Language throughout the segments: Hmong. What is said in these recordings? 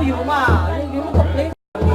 Thov pov txog ib tsoom kwv tij phooj ywg, cov tub cov yawg, cov tub,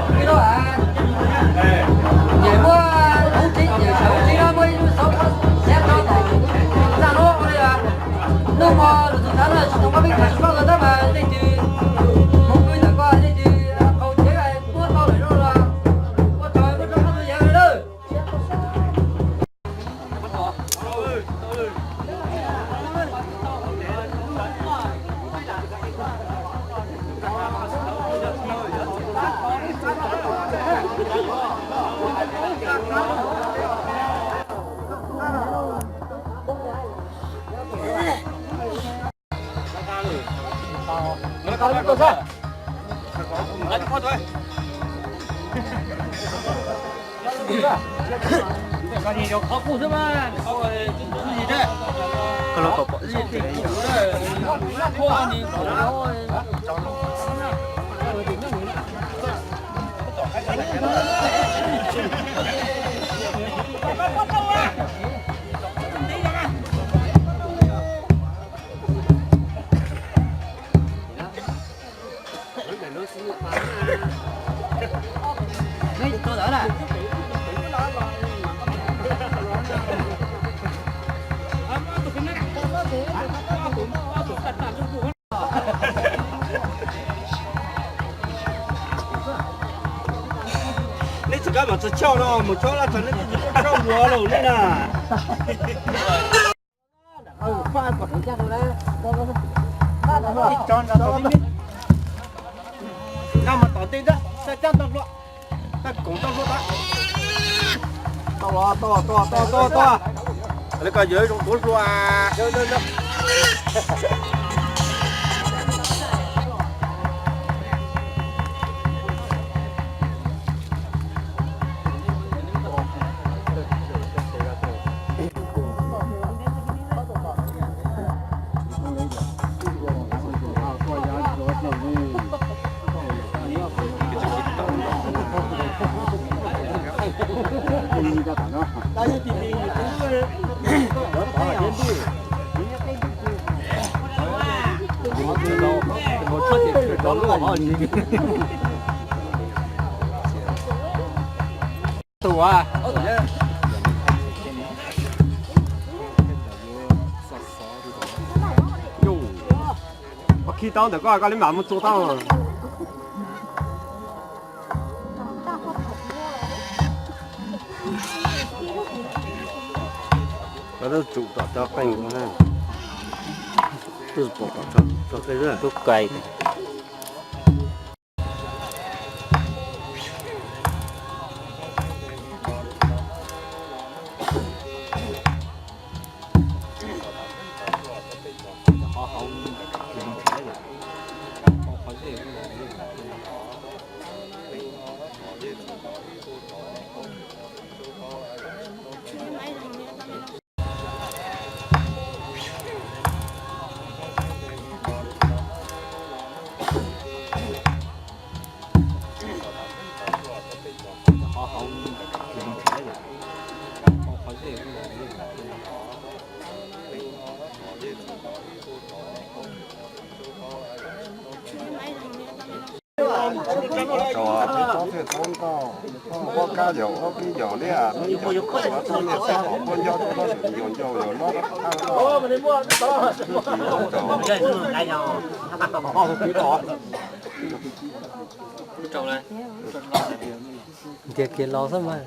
ib lub, nyem muab hauv tsev, nyem sawv hauv tsev no muaj ib lub xov xab rau tom txaj lub ua li. Hnub no lus txhua tsav no tsis tau muaj peb tag sub los tab mas leej twg mus pw ntawm ko, leej twg qhau tsev muab tau lawm los ua tsaug muab rau qab tus yawg lawm. Neb tsis kam mam txog choj no mus txog laj txog neb tsis kam choj ua lawm neb na. Nqa mus tom ntej ntag, txaj cab tau hlua, txaj koom tau hlua tas. Tau los, tau, tau, tau, tau, tau. Li ko yog ib zoo tuav hlua. Tus a, ua khi tau ntawm koj, koj li mam mus txua tau. Koj twb tsum tom cov qeej, twb pom tom cov qeej. Tub Kais. Rau peb tsob thiaj txhob nkauj, ob kab yog ob peb yog liab, ib yog tsob niag txhiab pom puab ncob rau lub sum yog ncauj yog lob rau. Ntiav kiag los xwb mas.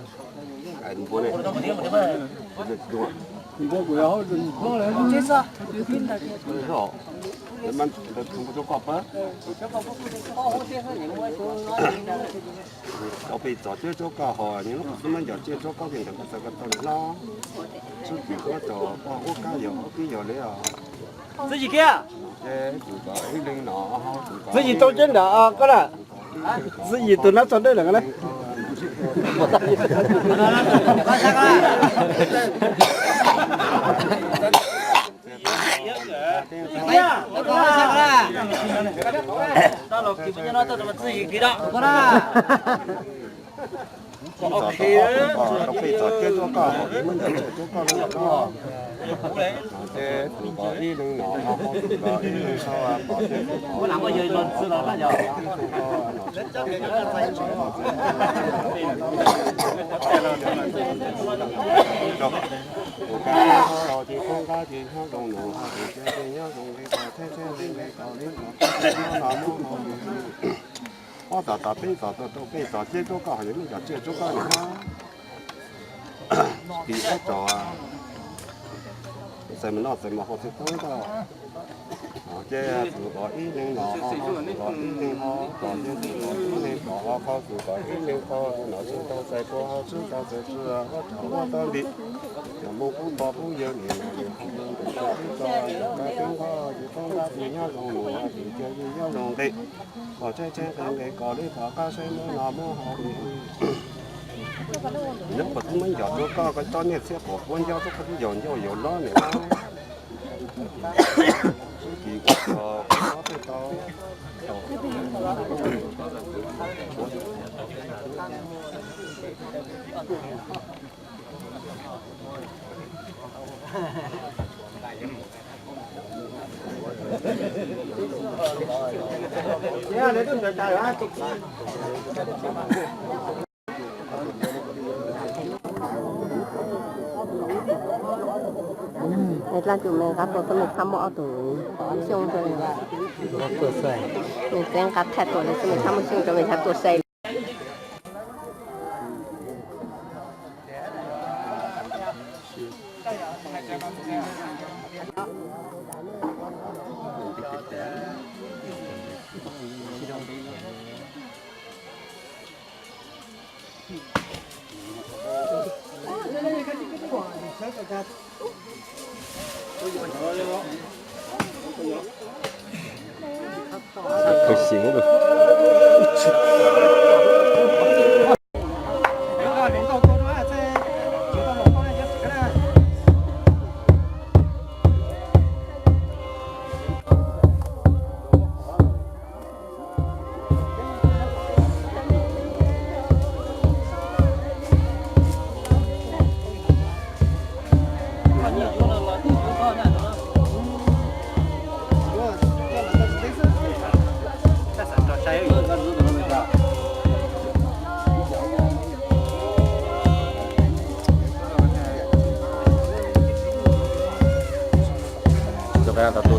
Rau peb txom ciab tsob koj hos, nyob lub kuv xub muab nco ciab tsob koj tias ntawm koj txawv koj tau hlob. Txwj yim koj tso koj ua kab yog ob peb yog liab os. Txwj yim kiag. Ces tus kom ib leeg no, tus kom ib leeg tau ciab nram koj na. Txwj yim tus nab tso dawb lawm na. Rau peb txom ciab tsob koj, muab nco ciab tsob koj no koj. Ces tus kom ib leeg no, tus kom ib leeg sau pom ces tus kom ib leeg sau. Tus kab ces koob kab ces nyob zoo nus, tus ces nyob zoo li ko, thiab thiab li ko li ko, muab no muab no. Ob tom tom peb tom tom rau peb txom ciab tsob koj hos, yog muab nco ciab tsob koj no na. Tis ob tso, txais mus noj txais mus haus txhua txhua koj. Ces tus kom ib leeg no, tus kom ib leeg ho, kom ces tus kom ib leeg kom ho, qhau tus kom ib leeg qhau, no tsis tau txais kua, tsis tau txais txua, ob tso ob tau ntim. Yog mus kub pog kub yawg nim no yog ho mus ntim tau ib tso, yog kab tub nqoj yus tub nqaj yus nyob zoo mus, yus cia yus nyob zoo nqi. Kom tseeb tseeb nqi nqi kom li kom qab saib muab no muab ho li. Nyob kom tub muab nco rau koj, koj tsob niag txhiab pom puab ncob rau koj twb yog ncauj yog lob niam. Tub kis ua tso koj tau. Dlaab tsi me qab tuaj xwb me txhab muaj ob tug xyooj rua, me txeeb qab thaij tuaj le xwb me txhab muaj xyooj rua me txhab tuaj saib.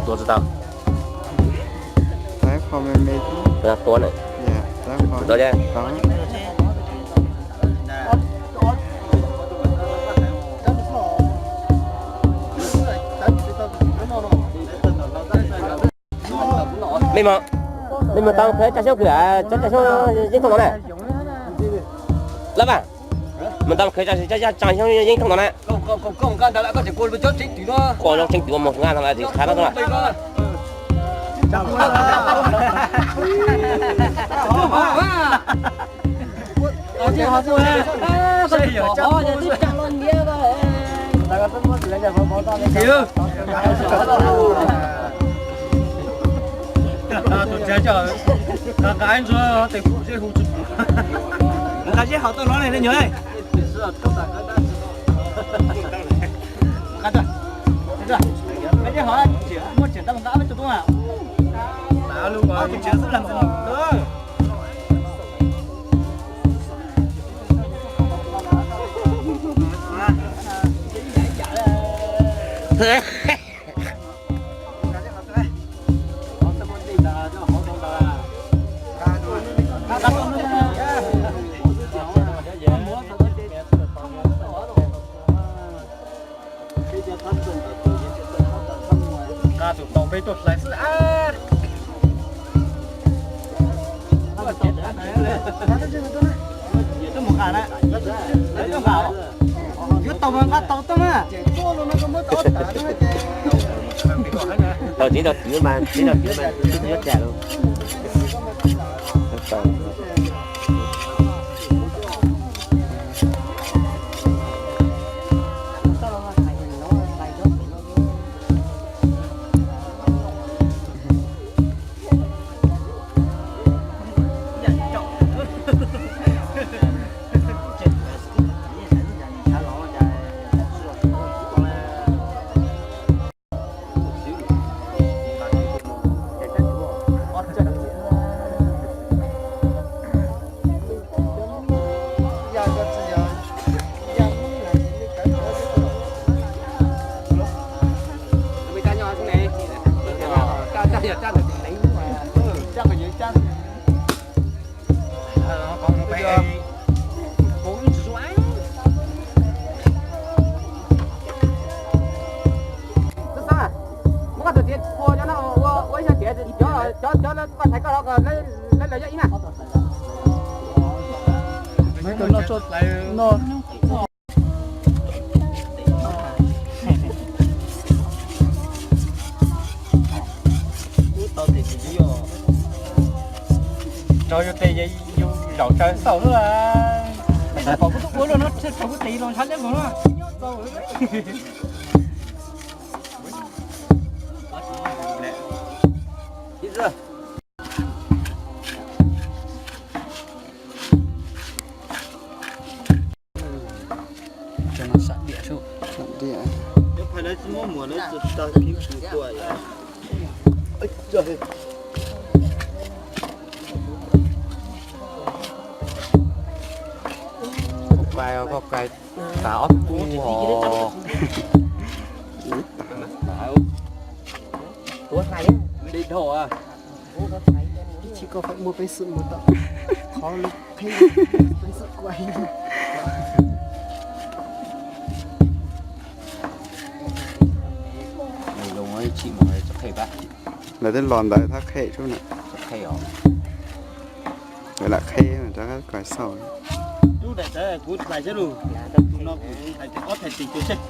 Tua tsis tau. Tua na. Tua na. Mej moog, mej moog tau qhwv tsaa xyoob kws, tsaa xyoob yeeb thooj no na. Lab Vaaj, moog tau qhwv tsaa xyoob yeeb thooj no na. Quas zoo tseeb twm moog nqaj no, qhov no. Nqa zeb hov tuaj hlob ne leej nyuam. Nqa tus tau peb tuaj hlais xwb. Yuav tau mas nqa tau tuaj na. Tau tib tau twv mas, tib tau twv mas twb yuav tsam lauj. Muab koj tus tiav ua cov no ua ib xyoo tiav, cov cov koj thaiv koj los kom lawv lawv yog ib na. Rau yus tes yus zaum tsawv xauj lawm. Pom kuv tuaj ua luaj no, rau kuv tes los ntshav liab vog no. Cov no sab diam sub. Sab diam. Koj kais, koj kais tas ob tug os. Ib chim koj muaj peev xwm mus tom qhov lub qheb peev xwm kuaj. Lawv twb los ntawd thab qheb sub na. Lawv lam qheb rov qab kais xauj. Kuv hlais seb lus, tus no kuv hlais ob thais tis tus seb.